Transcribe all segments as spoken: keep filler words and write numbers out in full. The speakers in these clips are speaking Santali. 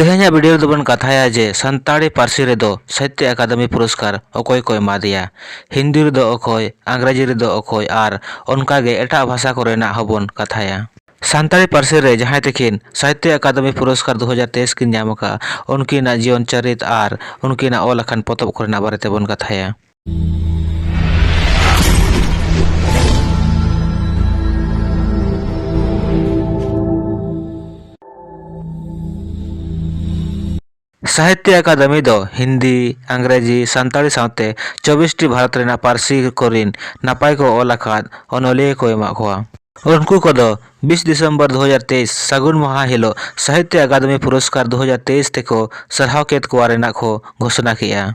ᱛᱮᱦᱮᱧᱟᱜ video ᱨᱮᱫᱚ ᱵᱚᱱ ᱠᱟᱛᱷᱟᱭᱟ ᱡᱮ ᱥᱟᱱᱛᱟᱲᱤ ᱯᱟᱹᱨᱥᱤ ᱨᱮᱫᱚ ᱥᱟᱦᱤᱛᱭᱚ ᱟᱠᱟᱫᱮᱢᱤ ᱯᱩᱨᱚᱥᱠᱟᱨ ᱚᱠᱚᱭ ᱠᱚ ᱮᱢᱟ ᱫᱮᱭᱟ, ᱦᱤᱱᱫᱤ ᱨᱮᱫᱚ ᱚᱠᱚᱭ, ᱟᱝᱨᱮᱡᱤ ᱨᱮᱫᱚ ᱚᱠᱚᱭ ᱟᱨ ᱚᱱᱠᱟᱜᱮ ᱮᱴᱟᱜ ᱵᱷᱟᱥᱟ ᱠᱚᱨᱮᱱᱟᱜ ᱦᱚᱸᱵᱚᱱ ᱠᱟᱛᱷᱟᱭᱟ᱾ ᱥᱟᱱᱛᱟᱲᱤ ᱯᱟᱹᱨᱥᱤ ᱨᱮ ᱡᱟᱦᱟᱸᱭ ᱛᱟᱹᱠᱤᱱ ᱥᱟᱦᱤᱛᱭᱚ ᱟᱠᱟᱫᱮᱢᱤ ᱯᱩᱨᱚᱥᱠᱟᱨ ᱫᱩ ᱦᱟᱡᱟᱨ ᱛᱮᱭᱤᱥ ᱠᱤᱱ ᱧᱟᱢ ᱟᱠᱟᱫᱼᱟ, ᱩᱱᱠᱤᱱᱟᱜ ᱡᱤᱭᱚᱱ ᱪᱚᱨᱤᱛ ᱟᱨ ᱩᱱᱠᱤᱱᱟᱜ ᱚᱞ ᱟᱠᱟᱱ ᱯᱚᱛᱚᱵ ᱠᱚᱨᱮᱱᱟᱜ ᱵᱟᱨᱮ ᱛᱮᱵᱚᱱ ᱠᱟᱛᱷᱟᱭᱟ᱾ ᱥᱟᱦᱤᱛᱭᱚ ᱟᱠᱟᱫᱮᱢᱤ ᱫᱚ ᱦᱤᱱᱫᱤ, ᱟᱝᱨᱮᱡᱤ, ᱥᱟᱱᱛᱟᱲᱤ ᱥᱟᱶᱛᱮ ᱪᱚᱵᱵᱤᱥ ᱴᱤ ᱵᱷᱟᱨᱚᱛ ᱨᱮᱱᱟᱜ ᱯᱟᱹᱨᱥᱤ ᱠᱚᱨᱮᱱ ᱱᱟᱯᱟᱭ ᱠᱚ ᱚᱞ ᱟᱠᱟᱫ ᱚᱱᱚᱞᱤᱭᱟᱹ ᱠᱚ ᱮᱢᱟᱜ ᱠᱚᱣᱟ᱾ ᱩᱱᱠᱩ ᱠᱚᱫᱚ ᱵᱤᱥ ᱰᱤᱥᱮᱢᱵᱚᱨ ᱫᱩ ᱦᱟᱡᱟᱨ ᱛᱮᱭᱤᱥ ᱥᱟᱹᱜᱩᱱ ᱢᱟᱦᱟ ᱦᱤᱞᱳᱜ ᱥᱟᱦᱤᱛᱭᱚ ᱟᱠᱟᱫᱮᱢᱤ ᱯᱩᱨᱚᱥᱠᱟᱨ ᱫᱩ ᱦᱟᱡᱟᱨ ᱛᱮᱭᱤᱥ ᱛᱮᱠᱚ ᱥᱟᱨᱦᱟᱣ ᱠᱮᱫ ᱠᱚᱣᱟ ᱨᱮᱱᱟᱜ ᱠᱚ ᱜᱷᱳᱥᱚᱱᱟ ᱠᱮᱫᱼᱟ᱾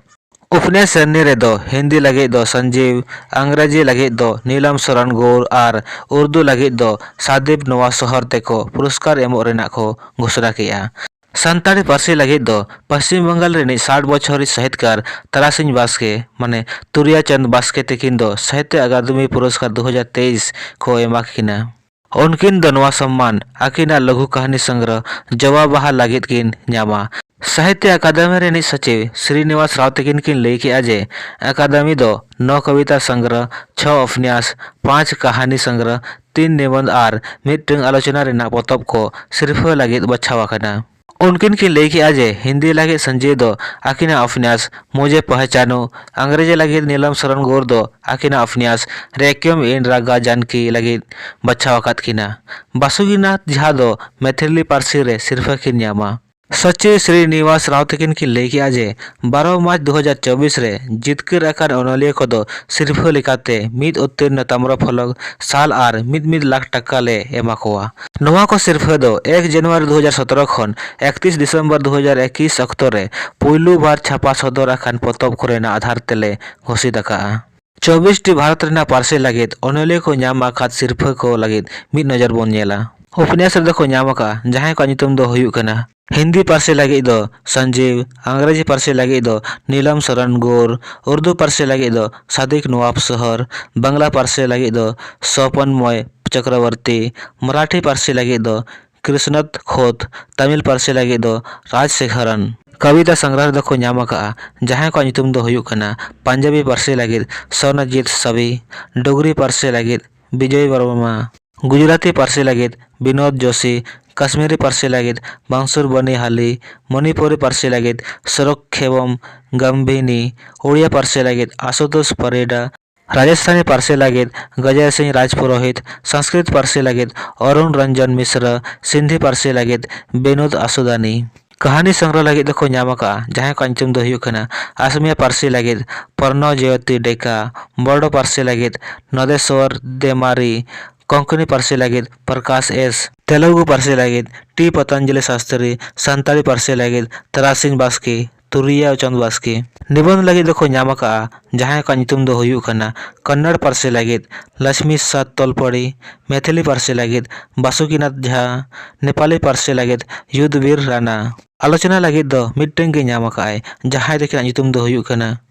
ᱩᱯᱱᱭᱟᱥ ᱥᱨᱮᱱᱤ ᱨᱮᱫᱚ ᱦᱤᱱᱫᱤ ᱞᱟᱹᱜᱤᱫ ᱫᱚ ᱥᱚᱧᱡᱤᱵᱽ, ᱟᱝᱨᱮᱡᱤ ᱞᱟᱹᱜᱤᱫ ᱫᱚ ᱱᱤᱞᱟᱢ ᱥᱚᱨᱚᱱ ᱜᱳᱨ ᱟᱨ ᱩᱨᱫᱩ ᱞᱟᱹᱜᱤᱫ ᱫᱚ ᱥᱟᱫᱤᱵᱽ ᱱᱚᱣᱟ ᱥᱚᱦᱚᱨ ᱛᱮᱠᱚ ᱯᱩᱨᱚᱥᱠᱟᱨ ᱮᱢᱚᱜ ᱨᱮᱱᱟᱜ ᱠᱚ ᱜᱷᱳᱥᱚᱱᱟ ᱠᱮᱫᱼᱟ᱾ ᱥᱟᱱᱛᱟᱲᱤ ᱯᱟᱹᱨᱥᱤ ᱞᱟᱹᱜᱤᱫ ᱫᱚ ᱯᱚᱥᱪᱤᱢ ᱵᱟᱝᱜᱟᱞ ᱨᱤᱱᱤᱡ ᱥᱟᱴ ᱵᱚᱪᱷᱚᱨᱤᱡ ᱥᱟᱦᱤᱛᱠᱟᱨ ᱛᱟᱨᱟᱥᱤᱧ ᱵᱟᱥᱠᱮ, ᱢᱟᱱᱮ ᱛᱩᱨᱤᱭᱟ ᱪᱟᱸᱫᱽ ᱵᱟᱥᱠᱮ ᱛᱤᱠᱤᱱ ᱫᱚ ᱥᱟᱦᱤᱛᱭᱚ ᱟᱠᱟᱫᱮᱢᱤ ᱯᱩᱨᱚᱥᱠᱟᱨ ᱫᱩ ᱦᱟᱡᱟᱨ ᱛᱮᱭᱤᱥ ᱠᱚ ᱮᱢᱟ ᱠᱤᱱᱟ᱾ ᱩᱱᱠᱤᱱ ᱫᱚ ᱱᱚᱣᱟ ᱥᱚᱢᱢᱟᱱ ᱟᱹᱠᱤᱱᱟᱜ ᱞᱚᱜᱷᱩ ᱠᱟᱹᱦᱱᱤ ᱥᱚᱝᱜᱨᱚᱦ ᱡᱚᱣᱟ ᱵᱟᱦᱟ ᱞᱟᱹᱜᱤᱫ ᱠᱤᱱ ᱧᱟᱢᱟ᱾ ᱥᱟᱦᱤᱛᱭᱚ ᱟᱠᱟᱫᱮᱢᱤ ᱨᱤᱱᱤᱡ ᱥᱚᱪᱤᱵᱽ ᱥᱨᱤᱱᱤᱵᱟᱥ ᱨᱟᱣ ᱛᱤᱠᱤᱱ ᱠᱤᱱ ᱞᱟᱹᱭ ᱠᱮᱫᱼᱟ ᱡᱮ ᱟᱠᱟᱫᱮᱢᱤ ᱫᱚ ᱱᱚ ᱠᱚᱵᱤᱛᱟ ᱥᱚᱝᱜᱨᱚᱦ, ᱪᱷᱚ ᱩᱯᱱᱭᱟᱥ, ᱯᱟᱸᱪ ᱠᱟᱹᱦᱱᱤ ᱥᱚᱝᱜᱨᱚᱦ, ᱛᱤᱱ ᱱᱤᱵᱚᱱᱫᱷ ᱟᱨ ᱢᱤᱫᱴᱟᱝ ᱟᱞᱳᱪᱚᱱᱟ ᱨᱮᱱᱟᱜ ᱯᱚᱛᱚᱵ ᱠᱚ ᱥᱤᱨᱯᱷᱟᱹ ᱞᱟᱹᱜᱤᱫ ᱵᱟᱪᱷᱟᱣ ᱟᱠᱟᱱᱟ᱾ ᱩᱱᱠᱤᱱ ᱠᱤᱱ ᱞᱟᱹᱭ ᱠᱮᱫᱼᱟ ᱡᱮ ᱦᱤᱱᱫᱤ ᱞᱟᱹᱜᱤᱫ ᱥᱚᱧᱡᱚᱭ ᱫᱚ ᱟᱹᱠᱤᱱᱟᱜ ᱩᱯᱱᱭᱟᱥ ᱢᱩᱡᱷᱮ ᱯᱚᱦᱪᱟᱱᱳ, ᱟᱝᱨᱮᱡᱤ ᱞᱟᱹᱜᱤᱫ ᱱᱤᱞᱟᱢ ᱥᱚᱨᱚᱱ ᱜᱳᱨ ᱫᱚ ᱟᱹᱠᱤᱱᱟᱜ ᱩᱯᱱᱭᱟᱥ ᱨᱮᱠᱭᱮᱢ ᱤᱱ ᱨᱟᱜᱟ ᱡᱟᱱᱠᱤ ᱞᱟᱹᱜᱤᱫ ᱵᱟᱪᱷᱟᱣ ᱟᱠᱟᱫ ᱠᱤᱱᱟ᱾ ᱵᱟᱥᱩᱠᱤᱱᱟᱛᱷ ᱡᱷᱟ ᱫᱚ ᱢᱮᱛᱷᱤᱞᱤ ᱯᱟᱹᱨᱥᱤ ᱨᱮ ᱥᱤᱨᱯᱷᱟᱹ ᱠᱤᱱ ᱧᱟᱢᱟ᱾ ᱥᱚᱪᱤᱵᱽ ᱥᱨᱤ ᱱᱤᱵᱟᱥ ᱨᱟᱣ ᱛᱟᱹᱠᱤᱱ ᱠᱤᱱ ᱞᱟᱹᱭ ᱠᱮᱫᱼᱟ ᱡᱮ ᱵᱟᱨᱚ ᱢᱟᱨᱪ ᱫᱩ ᱦᱟᱡᱟᱨ ᱪᱚᱵᱵᱤᱥ ᱨᱮ ᱡᱤᱛᱠᱟᱹᱨ ᱟᱠᱟᱱ ᱚᱱᱚᱞᱤᱭᱟᱹ ᱠᱚᱫᱚ ᱥᱤᱨᱯᱷᱟᱹ ᱞᱮᱠᱟᱛᱮ ᱢᱤᱫ ᱩᱛᱤᱨᱱᱚ ᱛᱟᱢᱨᱚ ᱯᱷᱚᱞᱚᱠ ᱥᱟᱞ ᱟᱨ ᱢᱤᱫ ᱢᱤᱫ ᱞᱟᱠᱷ ᱴᱟᱠᱟ ᱞᱮ ᱮᱢᱟ ᱠᱚᱣᱟ᱾ ᱱᱚᱣᱟ ᱠᱚ ᱥᱤᱨᱯᱷᱟᱹ ᱫᱚ ᱮᱠ ᱡᱟᱱᱩᱣᱟᱨᱤ ᱫᱩ ᱦᱟᱡᱟᱨ ᱥᱚᱛᱨᱚ ᱠᱷᱚᱱ ᱮᱠᱛᱤᱥ ᱰᱤᱥᱮᱢᱵᱚᱨ ᱫᱩ ᱦᱟᱡᱟᱨ ᱮᱠᱤᱥ ᱚᱠᱛᱚ ᱨᱮ ᱯᱩᱭᱞᱩ ᱵᱟᱨ ᱪᱷᱟᱯᱟ ᱥᱚᱫᱚᱨ ᱟᱠᱟᱱ ᱯᱚᱛᱚᱵ ᱠᱚᱨᱮᱱᱟᱜ ᱟᱫᱷᱟᱨ ᱛᱮᱞᱮ ᱜᱷᱳᱥᱤᱛ ᱟᱠᱟᱫᱼᱟ᱾ ᱪᱚᱵᱵᱤᱥ ᱴᱤ ᱵᱷᱟᱨᱚᱛ ᱨᱮᱱᱟᱜ ᱯᱟᱹᱨᱥᱤ ᱞᱟᱹᱜᱤᱫ ᱚᱱᱚᱞᱤᱭᱟᱹ ᱠᱚ ᱧᱟᱢ ᱟᱠᱟᱫ ᱥᱤᱨᱯᱷᱟᱹ ᱠᱚ ᱞᱟᱹᱜᱤᱫ ᱢᱤᱫ ᱱᱚᱡᱚᱨ ᱵᱚᱱ ᱧᱮᱞᱟ᱾ ᱩᱯᱱᱭᱟᱥ ᱨᱮᱫᱚ ᱠᱚ ᱧᱟᱢ ᱟᱠᱟᱫᱼᱟ, ᱡᱟᱦᱟᱸᱭ ᱠᱚᱣᱟᱜ ᱧᱩᱛᱩᱢ ᱫᱚ ᱦᱩᱭᱩᱜ ᱠᱟᱱᱟ ᱦᱤᱱᱫᱤ ᱯᱟᱹᱨᱥᱤ ᱞᱟᱹᱜᱤᱫ ᱫᱚ ᱥᱚᱧᱡᱤᱵᱽ, ᱟᱝᱨᱮᱡᱤ ᱯᱟᱹᱨᱥᱤ ᱞᱟᱹᱜᱤᱫ ᱫᱚ ᱱᱤᱞᱟᱢ ᱥᱚᱨᱚᱱ ᱜᱳᱨ, ᱩᱨᱫᱩ ᱯᱟᱹᱨᱥᱤ ᱞᱟᱹᱜᱤᱫ ᱫᱚ ᱥᱟᱫᱤᱠ ᱱᱚᱣᱟᱵ ᱥᱚᱦᱚᱨ, ᱵᱟᱝᱞᱟ ᱯᱟᱹᱨᱥᱤ ᱞᱟᱹᱜᱤᱫ ᱫᱚ ᱥᱚᱯᱚᱱᱢᱚᱭ ᱪᱚᱠᱨᱚᱵᱚᱨᱛᱤ, ᱢᱟᱨᱟᱴᱷᱤ ᱯᱟᱹᱨᱥᱤ ᱞᱟᱹᱜᱤᱫ ᱫᱚ ᱠᱨᱤᱥᱱᱟᱛᱷ ᱠᱷᱳᱛ, ᱛᱟᱢᱤᱞ ᱯᱟᱹᱨᱥᱤ ᱞᱟᱹᱜᱤᱫ ᱫᱚ ᱨᱟᱡᱽᱥᱮᱠᱷᱚᱨᱚᱱ᱾ ᱠᱚᱵᱤᱛᱟ ᱥᱚᱝᱜᱨᱚᱦᱚ ᱨᱮᱫᱚ ᱠᱚ ᱧᱟᱢ ᱟᱠᱟᱫᱼᱟ ᱡᱟᱦᱟᱸᱭ ᱠᱚᱣᱟᱜ ᱧᱩᱛᱩᱢ ᱫᱚ ᱦᱩᱭᱩᱜ ᱠᱟᱱᱟ ᱯᱟᱧᱡᱟᱵᱤ ᱯᱟᱹᱨᱥᱤ ᱞᱟᱹᱜᱤᱫ ᱥᱚᱨᱱᱚᱡᱤᱛ ᱥᱟᱵᱤ, ᱰᱳᱜᱽᱨᱤ ᱯᱟᱹᱨᱥᱤ ᱞᱟᱹᱜᱤᱫ ᱵᱤᱡᱚᱭ ᱵᱚᱨᱢᱟ, ᱜᱩᱡᱽᱨᱟᱛᱤ ᱯᱟᱹᱨᱥᱤ ᱞᱟᱹᱜᱤᱫ ᱵᱤᱱᱳᱫ ᱡᱳᱥᱤ, ᱠᱟᱥᱢᱤᱨᱤ ᱯᱟᱹᱨᱥᱤ ᱞᱟᱹᱜᱤᱫ ᱵᱟᱝᱥᱩᱨ ᱵᱟᱱᱤ ᱦᱟᱞᱤ, ᱢᱚᱱᱤᱯᱩᱨᱤ ᱯᱟᱹᱨᱥᱤ ᱞᱟᱹᱜᱤᱫ ᱥᱚᱨᱚᱠ ᱠᱷᱮᱵᱚᱢ ᱜᱟᱢᱵᱷᱤᱱᱤ, ᱳᱲᱤᱭᱟ ᱯᱟᱹᱨᱥᱤ ᱞᱟᱹᱜᱤᱫ ᱟᱥᱩᱛᱳᱥ ᱯᱟᱨᱤᱰᱟ, ᱨᱟᱡᱚᱥᱛᱷᱟᱱᱤ ᱯᱟᱹᱨᱥᱤ ᱞᱟᱹᱜᱤᱫ ᱜᱚᱡᱚᱭ ᱥᱤᱝ ᱨᱟᱡᱽᱯᱩᱨᱳᱦᱤᱛ, ᱥᱚᱝᱥᱠᱨᱤᱛ ᱯᱟᱹᱨᱥᱤ ᱞᱟᱹᱜᱤᱫ ᱚᱨᱩᱬ ᱨᱚᱧᱡᱚᱱ ᱢᱤᱥᱨᱚ, ᱥᱤᱱᱫᱷᱤ ᱯᱟᱹᱨᱥᱤ ᱞᱟᱹᱜᱤᱫ ᱵᱤᱱᱳᱫ ᱟᱥᱩᱫᱟᱱᱤ᱾ ᱠᱟᱹᱦᱱᱤ ᱥᱚᱝᱜᱨᱚᱦᱚ ᱞᱟᱹᱜᱤᱫ ᱫᱚᱠᱚ ᱧᱟᱢ ᱟᱠᱟᱫᱼᱟ ᱡᱟᱦᱟᱸᱭ ᱠᱚᱣᱟᱜ ᱧᱩᱛᱩᱢ ᱫᱚ ᱦᱩᱭᱩᱜ ᱠᱟᱱᱟ ᱟᱥᱢᱤᱭᱟ ᱯᱟᱹᱨᱥᱤ ᱞᱟᱹᱜᱤᱫ ᱯᱨᱚᱱᱚ ᱡᱚᱭᱚᱛᱤ ᱰᱮᱠᱟ, ᱵᱚᱨᱰᱚ ᱯᱟᱹᱨᱥᱤ ᱞᱟᱹᱜᱤᱫ ᱱᱚᱫᱮᱥᱣᱚᱨ ᱫᱮᱢᱟᱨᱤ, ᱠᱚᱝᱠᱚᱱᱤ ᱯᱟᱹᱨᱥᱤ ᱞᱟᱹᱜᱤᱫ ᱯᱨᱚᱠᱟᱥ ᱮᱥ, ᱛᱮᱞᱩᱜᱩ ᱯᱟᱹᱨᱥᱤ ᱞᱟᱹᱜᱤᱫ ᱴᱤ ᱯᱚᱛᱚᱧᱡᱚᱞᱤ ᱥᱟᱥᱛᱨᱤ, ᱥᱟᱱᱛᱟᱲᱤ ᱯᱟᱹᱨᱥᱤ ᱞᱟᱹᱜᱤᱫ ᱛᱟᱨᱟᱥᱤᱧ ᱵᱟᱥᱠᱮ, ᱛᱩᱨᱤᱭᱟ ᱪᱚᱸᱫᱽ ᱵᱟᱥᱠᱮ᱾ ᱱᱤᱵᱚᱱᱫᱷ ᱞᱟᱹᱜᱤᱫ ᱫᱚᱠᱚ ᱧᱟᱢ ᱟᱠᱟᱫᱼᱟ ᱡᱟᱦᱟᱸᱭ ᱠᱚᱣᱟᱜ ᱧᱩᱛᱩᱢ ᱫᱚ ᱦᱩᱭᱩᱜ ᱠᱟᱱᱟ ᱠᱚᱱᱱᱚᱲ ᱯᱟᱹᱨᱥᱤ ᱞᱟᱹᱜᱤᱫ ᱞᱚᱪᱷᱢᱤ ᱥᱟᱛ ᱛᱚᱞᱯᱚᱲᱤ, ᱢᱮᱛᱷᱤᱞᱤ ᱯᱟᱹᱨᱥᱤ ᱞᱟᱹᱜᱤᱫ ᱵᱟᱥᱩᱠᱤᱱᱟᱛᱷ ᱡᱷᱟ, ᱱᱮᱯᱟᱞᱤ ᱯᱟᱹᱨᱥᱤ ᱞᱟᱹᱜᱤᱫ ᱭᱩᱫᱷᱵᱤᱨ ᱨᱟᱱᱟ᱾ ᱟᱞᱳᱪᱚᱱᱟ ᱞᱟᱹᱜᱤᱫ ᱫᱚ ᱢᱤᱫᱴᱟᱝ ᱜᱮ ᱧᱟᱢ ᱟᱠᱟᱫᱼᱟᱭ ᱡᱟᱦᱟᱸᱭ ᱛᱟᱹᱠᱤᱱᱟᱜ ᱧᱩᱛᱩᱢ ᱫᱚ ᱦᱩᱭᱩᱜ ᱠᱟᱱᱟ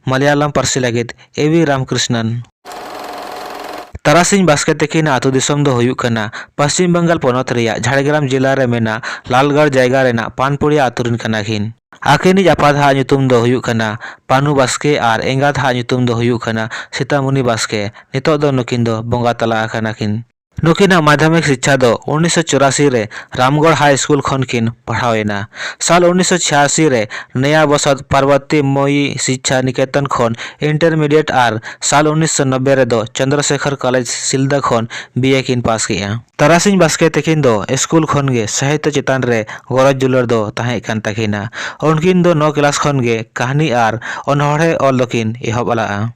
ᱢᱟᱞᱭᱟᱞᱟᱢ ᱯᱟᱹᱨᱥᱤ ᱞᱟᱹᱜᱤᱫ ᱮ ᱵᱤ ᱨᱟᱢᱠᱨᱤᱥᱱᱟᱱ᱾ ᱛᱟᱨᱟᱥᱤᱧ ᱵᱟᱥᱠᱮ ᱛᱟᱹᱠᱤᱱᱟᱜ ᱟᱹᱛᱩ ᱫᱤᱥᱚᱢ ᱫᱚ ᱦᱩᱭᱩᱜ ᱠᱟᱱᱟ ᱯᱚᱥᱪᱤᱢ ᱵᱟᱝᱜᱟᱞ ᱯᱚᱱᱚᱛ ᱨᱮᱭᱟᱜ ᱡᱷᱟᱲᱜᱨᱟᱢ ᱡᱮᱞᱟ ᱨᱮ ᱢᱮᱱᱟᱜ ᱞᱟᱞᱜᱚᱲ ᱡᱟᱭᱜᱟ ᱨᱮᱱᱟᱜ ᱯᱟᱱᱯᱩᱲᱤᱭᱟ ᱟᱹᱛᱩ ᱨᱮᱱ ᱠᱟᱱᱟ ᱠᱤᱱ᱾ ᱟᱹᱠᱤᱱᱤᱡ ᱟᱯᱟᱛ ᱦᱟᱜ ᱧᱩᱛᱩᱢ ᱫᱚ ᱦᱩᱭᱩᱜ ᱠᱟᱱᱟ ᱯᱟᱱᱩ ᱵᱟᱥᱠᱮ ᱟᱨ ᱮᱸᱜᱟᱛ ᱦᱟᱜ ᱧᱩᱛᱩᱢ ᱫᱚ ᱦᱩᱭᱩᱜ ᱠᱟᱱᱟ ᱥᱤᱛᱟᱢᱩᱱᱤ ᱵᱟᱥᱠᱮ᱾ ᱱᱤᱛᱚᱜ ᱫᱚ ᱱᱩᱠᱤᱱ ᱫᱚ ᱵᱚᱸᱜᱟ ᱛᱟᱞᱟ ᱟᱠᱟᱱᱟ ᱠᱤᱱ᱾ ᱱᱩᱠᱤᱱᱟᱜ ᱢᱟᱫᱽᱫᱷᱚᱢᱤᱠ ᱥᱤᱪᱪᱷᱟ ᱫᱚ ᱩᱱᱤᱥᱥᱚ ᱪᱩᱨᱟᱥᱤ ᱨᱮ ᱨᱟᱢᱜᱚᱲ ᱦᱟᱭ ᱥᱠᱩᱞ ᱠᱷᱚᱱ ᱠᱤᱱ ᱯᱟᱲᱦᱟᱣ ᱮᱱᱟ᱾ ᱥᱟᱞ ᱩᱱᱤᱥᱥᱚ ᱪᱷᱤᱭᱟᱥᱤ ᱨᱮ ᱱᱚᱭᱟ ᱵᱚᱥᱚᱛ ᱯᱟᱨᱵᱚᱛᱤ ᱢᱚᱭᱤ ᱥᱤᱪᱪᱷᱟ ᱱᱤᱠᱮᱛᱚᱱ ᱠᱷᱚᱱ ᱤᱱᱴᱟᱨᱢᱤᱰᱤᱭᱮᱴ ᱟᱨ ᱥᱟᱞ ᱩᱱᱤᱥᱥᱚ ᱱᱚᱵᱵᱳᱭ ᱨᱮᱫᱚ ᱪᱚᱱᱫᱨᱚᱥᱮᱠᱷᱚᱨ ᱠᱚᱞᱮᱡᱽ ᱥᱤᱞᱫᱟ ᱠᱷᱚᱱ ᱵᱤ ᱮ ᱠᱤᱱ ᱯᱟᱥ ᱠᱮᱫᱼᱟ᱾ ᱛᱟᱨᱟᱥᱤᱧ ᱵᱟᱥᱠᱮ ᱛᱟᱹᱠᱤᱱ ᱫᱚ ᱥᱠᱩᱞ ᱠᱷᱚᱱ ᱜᱮ ᱥᱟᱦᱤᱛᱭᱚ ᱪᱮᱛᱟᱱ ᱨᱮ ᱜᱚᱨᱚᱡᱽ ᱫᱩᱞᱟᱹᱲ ᱫᱚ ᱛᱟᱦᱮᱸ ᱠᱟᱱ ᱛᱟᱹᱠᱤᱱᱟ᱾ ᱩᱱᱠᱤᱱ ᱫᱚ ᱱᱚ ᱠᱞᱟᱥ ᱠᱷᱚᱱ ᱜᱮ ᱠᱟᱹᱦᱱᱤ ᱟᱨ ᱚᱱᱚᱬᱦᱮ ᱚᱞ ᱫᱚᱠᱤᱱ ᱮᱦᱚᱵ ᱞᱟᱜᱼᱟ᱾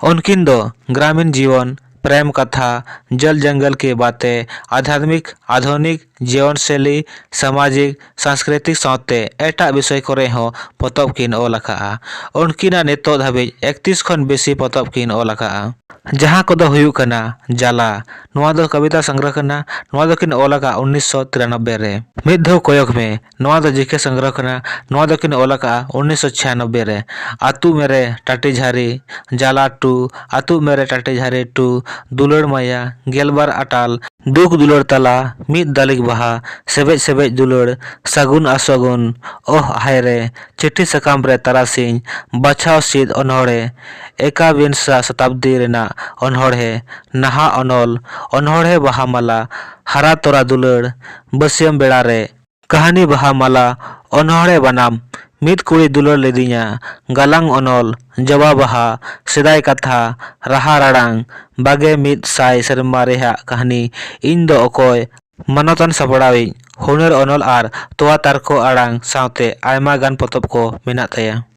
ᱩᱱᱠᱤᱱ ᱫᱚ ᱜᱨᱟᱢᱤᱱ ᱡᱤᱭᱚᱱ, ᱯᱨᱮᱢ ᱠᱟᱛᱷᱟ, ᱡᱚᱞ ᱡᱚᱝᱜᱚᱞ ᱠᱤ ᱵᱟᱛᱮ, ᱟᱫᱷᱟᱛᱢᱤᱠ, ᱟᱫᱷᱩᱱᱤᱠ, ᱡᱤᱭᱚᱱ ᱥᱮᱞᱤ, ᱥᱟᱢᱟᱡᱤᱠ, ᱥᱟᱝᱥᱠᱨᱤᱛᱤᱠ ᱥᱟᱶᱛᱮ ᱮᱴᱟᱜ ᱵᱤᱥᱚᱭ ᱠᱚᱨᱮ ᱦᱚᱸ ᱯᱚᱛᱚᱵ ᱠᱤᱱ ᱚᱞ ᱟᱠᱟᱫᱼᱟ᱾ ᱩᱱᱠᱤᱱᱟᱜ ᱱᱤᱛᱚᱜ ᱫᱷᱟᱹᱵᱤᱡ ᱮᱠᱛᱤᱥ ᱠᱷᱚᱱ ᱵᱮᱥᱤ ᱯᱚᱛᱚᱵ ᱠᱤᱱ ᱚᱞ ᱟᱠᱟᱫᱼᱟ᱾ ᱡᱟᱦᱟᱸ ᱠᱚᱫᱚ ᱦᱩᱭᱩᱜ ᱠᱟᱱᱟ ᱡᱟᱞᱟ, ᱱᱚᱣᱟ ᱫᱚ ᱠᱚᱵᱤᱛᱟ ᱥᱚᱝᱜᱨᱚᱦᱚ ᱠᱟᱱᱟ᱾ ᱱᱚᱣᱟ ᱫᱚᱠᱤᱱ ᱚᱞ ᱟᱠᱟᱫᱼᱟ ᱩᱱᱤᱥᱥᱚ ᱛᱤᱨᱟᱱᱚᱵᱵᱳᱭ ᱨᱮ᱾ ᱢᱤᱫ ᱫᱷᱟᱣ ᱠᱚᱭᱚᱜ ᱢᱮ, ᱱᱚᱣᱟ ᱫᱚ ᱡᱤ ᱠᱮ ᱥᱚᱝᱜᱨᱚᱦᱚ ᱠᱟᱱᱟ᱾ ᱱᱚᱣᱟ ᱫᱚᱠᱤᱱ ᱚᱞ ᱟᱠᱟᱫᱼᱟ ᱩᱱᱤᱥᱥᱚ ᱪᱷᱤᱭᱟᱱᱚᱵᱵᱳᱭ ᱨᱮ᱾ ᱟᱹᱛᱩ ᱢᱮᱨᱮ ᱴᱟᱴᱤ ᱡᱷᱟᱨᱤ, ᱡᱟᱞᱟ ᱴᱩ, ᱟᱹᱛᱩ ᱢᱮᱨᱮ ᱴᱟᱴᱤ ᱡᱷᱟᱨᱤ ᱴᱩ, ᱫᱩᱞᱟᱹᱲ ᱢᱟᱭᱟ, ᱜᱮᱞᱵᱟᱨ ᱟᱴᱟᱞ, ᱫᱩᱠ ᱫᱩᱞᱟᱹᱲ ᱛᱟᱞᱟ ᱢᱤᱫ ᱫᱟᱞᱤᱠ ᱵᱟᱦᱟ, ᱥᱮᱵᱮᱡ ᱥᱮᱵᱮᱡ ᱫᱩᱞᱟᱹᱲ ᱥᱟᱹᱜᱩᱱ ᱟᱥᱟᱹᱜᱩᱱ, ᱚᱦ ᱦᱟᱭ ᱨᱮ, ᱪᱤᱴᱷᱤ ᱥᱟᱠᱟᱢ ᱨᱮ ᱛᱟᱨᱟᱥᱤᱧ, ᱵᱟᱪᱷᱟᱣ ᱥᱤᱫ ᱚᱱᱚᱬᱦᱮ, ᱮᱠᱟᱵᱤᱝᱥᱟ ᱥᱚᱛᱟᱵᱫᱤ ᱨᱮᱱᱟᱜ ᱚᱱᱚᱬᱦᱮ, ᱱᱟᱦᱟᱜ ᱚᱱᱚᱞ, ᱚᱱᱚᱬᱦᱮ ᱵᱟᱦᱟ ᱢᱟᱞᱟ, ᱦᱟᱨᱟ ᱛᱚᱨᱟ ᱫᱩᱞᱟᱹᱲ, ᱵᱟᱹᱥᱭᱟᱹᱢ ᱵᱮᱲᱟ ᱨᱮ, ᱠᱟᱹᱦᱱᱤ ᱵᱟᱦᱟ ᱢᱟᱞᱟ, ᱚᱱᱚᱬᱦᱮ ᱵᱟᱱᱟᱢ, ᱢᱤᱫ ᱠᱩᱲᱤ ᱫᱩᱞᱟᱹᱲ ᱞᱤᱫᱤᱧᱟ, ᱜᱟᱞᱟᱝ ᱚᱱᱚᱞ, ᱡᱚᱵᱟ ᱵᱟᱦᱟ, ᱥᱮᱫᱟᱭ ᱠᱟᱛᱷᱟ, ᱨᱟᱦᱟ ᱨᱟᱲᱟᱝ, ᱵᱟᱜᱮ ᱢᱤᱫ ᱥᱟᱭ ᱥᱮᱨᱢᱟ ᱨᱮᱭᱟᱜ ᱠᱟᱹᱦᱱᱤ, ᱤᱧ ᱫᱚ ᱚᱠᱚᱭ, ᱢᱟᱱᱚᱛᱟᱱ ᱥᱟᱯᱲᱟᱣᱤᱡ, ᱦᱩᱱᱟᱹᱨ ᱚᱱᱚᱞ ᱟᱨ ᱛᱚᱣᱟ ᱛᱟᱨᱠᱚ ᱟᱲᱟᱝ ᱥᱟᱶᱛᱮ ᱟᱭᱢᱟ ᱜᱟᱱ ᱯᱚᱛᱚᱵ ᱠᱚ ᱢᱮᱱᱟᱜ ᱛᱟᱭᱟ᱾